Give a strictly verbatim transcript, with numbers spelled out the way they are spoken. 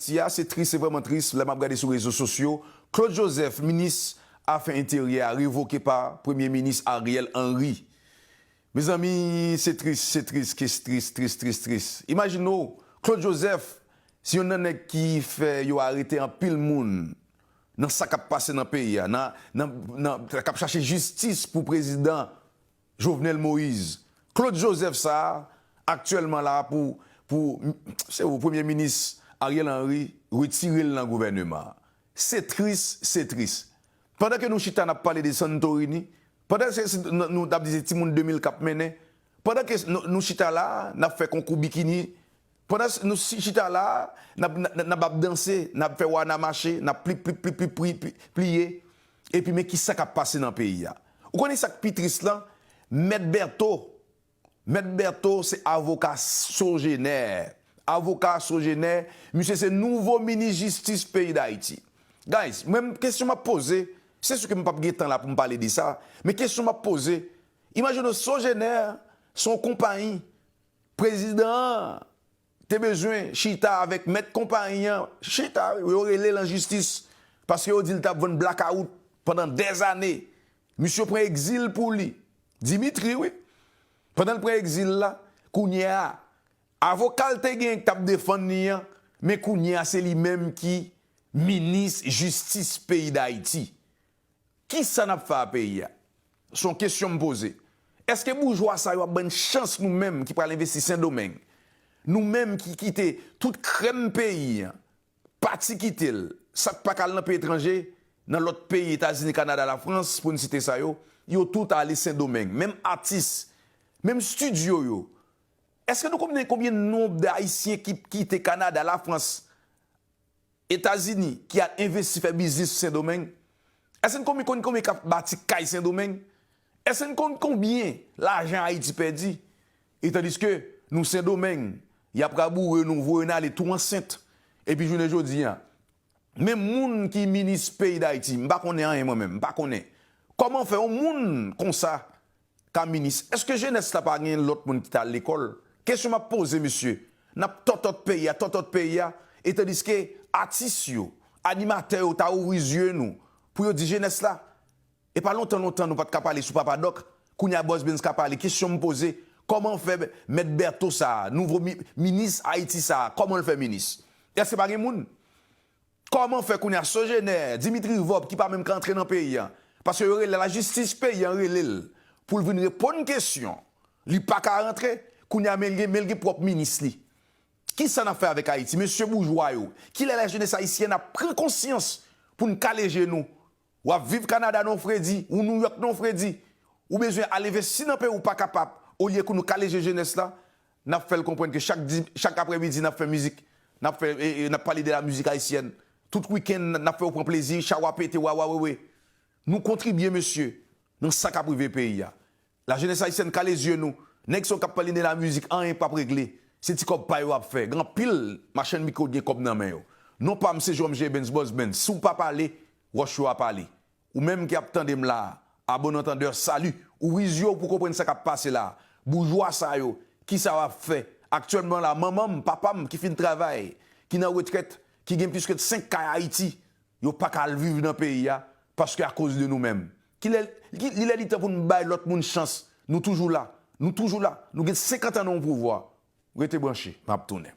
Ayiti a, se tris, se vrèman tris. Lè m ap gade sou rezo sosyo, Claude Joseph, minis afè enteryè a, revoke pa Premye Minis Ariel Henry. Mezanmi, se tris, se tris, tris, tris, tris, tris, tris. Imajine w, Claude Joseph, se yonn nan nèg ki fè yo arete anpil moun nan sa k ap pase nan peyi a, nan, nan, nan, k ap chache jistis pou prezidan Jovenel Moïse. Claude Joseph sa a, aktyèlman la pou, pou, se ou, Premye Minis Ariel Henry retire l nan gouvèneman an. Se tris, se tris. Pandan ke nou chita n ap pale de Santorini, pandan se, se, n, nou t ap di se timoun de mil k ap mennen, pandan ke nou, nou chita la, n ap fè konkou bikini, pandan s, nou si, chita la, n ap, n, n, n ap ap danse, n ap fè wana mache, n ap plip, plip, plip, plip, pli, pli, pliye, epi men ki sa k ap pase nan peyi a. Ou konnen sa k pi tris lan? Mèt Bertho, Mèt Bertho se avoka Sogener. Avoka Sogener, misye se nouvo minis jistis peyi Dayiti. Guys, mwen, kesyon m ap poze, se si ke m p ap gen tan la pou m pale de sa, men kesyon m ap poze, imajine w Sogener se yon konpayi, prezidan an te bezwen chita avèk mèt konpayi an, chita, yo rele l an jistis, paske yo di l t ap vann blakawout pandan dèzane. Misye pran egzil pou li. Dimitri, wi. Pandan l pran egzil la, kounye a, avoka l te gen k t ap defann li an, men kounye a se li menm ki minis jistis peyi Dayiti. Kisa n ap fè a peyi a? Se yon kesyon m poze. Èske boujwa sa yo ap ban n chans nou menm ki pral envesti Sendomeng? Nou menm ki kite tout krèm peyi an, pati kite l, sa k pa ka al nan peyi etranje, nan lòt peyi, Etazini, Kanada, Lafrans, pou n site sa yo, yo tout ale Sendomeng. Menm atis, menm estidyo yo. Èske nou konnen konbyen nonb de Ayisyen ki kite Kanada, Lafrans, Etazini ki al envesti fè biznis Sendomeng? Èske n konbyen, konn konbyen k ap bati kay Sendomeng? Èske n konn konbyen lajan Ayiti pèdi? E tandiske nou Sendomeng, y ap raboure nou, voye n ale tou ansent. Epi jounen jodi a, menm moun ki minis peyi Dayiti, m pa konnen anyen mwen menm, m pa konnen. Kòman fè yon moun konsa ka minis? Èske jenès la pa gen lòt moun ki t al lekòl? Kesyon m ap poze, mesye. N ap tòtòt peyi a, tòtòt peyi a, e tandiske atis yo, animatè yo ta ouvri zye nou pou yo di jenès la. E pa lontan, lontan nou pa t ka pale sou Papa Dòk. Kounye a Bòs Benz ka pale. Kesyon m poze, kòman fè Mèt Bertho sa a, nouvo mi, minis Ayiti sa a, kòman l fè minis? Èske pa gen moun? Kòman fè kounye a Sogener, Dimitri Vorbe ki pa menm ka antre nan peyi a? Paske yo rele lajistis peyi a rele l pou l vin reponn kesyon. Li pa ka rantre, kounye a men l gen, men l gen pwòp minis li. Kisa n ap fè avèk Ayiti? Mesye boujwa yo, kilè lajenès ayisyèn ap pran konsyans pou n kale je nou? W ap viv Kanada nan fredi, ou Nouyòk nan fredi, ou bezwen al envesti nan peyi w pa kapab, olye ke nou kale je jenès la, n ap fè l konprann ke chak di, chak aprèmidi n ap fè mizik, n ap fè, e, e, n ap pale de la mizik ayisyèn. Tout wikenn n ap fè w pran plezi, chawa pete, wa wa we we. Nou kontribye, mesye, nan sa k ap rive peyi a. Lajenès ayisyèn kale zye nou. Nèg sa yo k ap pale de la mizik, anyen p ap regle. Se ti kòb pa yo ap fè. Gen anpil machann mikwo ki gen kòb nan men yo. Non pa m se Jerome J. Benz, Bòs Benz. Si w pa pale, wòch yo a pale. Ou menm ki ap tande m la a, a bon antandè, sali. Ouvri zye w pou w konprann sa k ap pase la a. Boujwa sa yo, kisa y ap fè? Aktyèlman la, manman m, papa m ki fin travay, ki nan retrèt, ki gen plis ke senk kay Ayiti, yo pa ka al viv nan peyi a, paske akoz de nou menm. Kilè, ki, li lè li tan pou n bay lòt moun chans. Nou toujou la. Nou toujou la. Nou gen senkant an nan yon pouvwa. Rete branche. M ap tounen.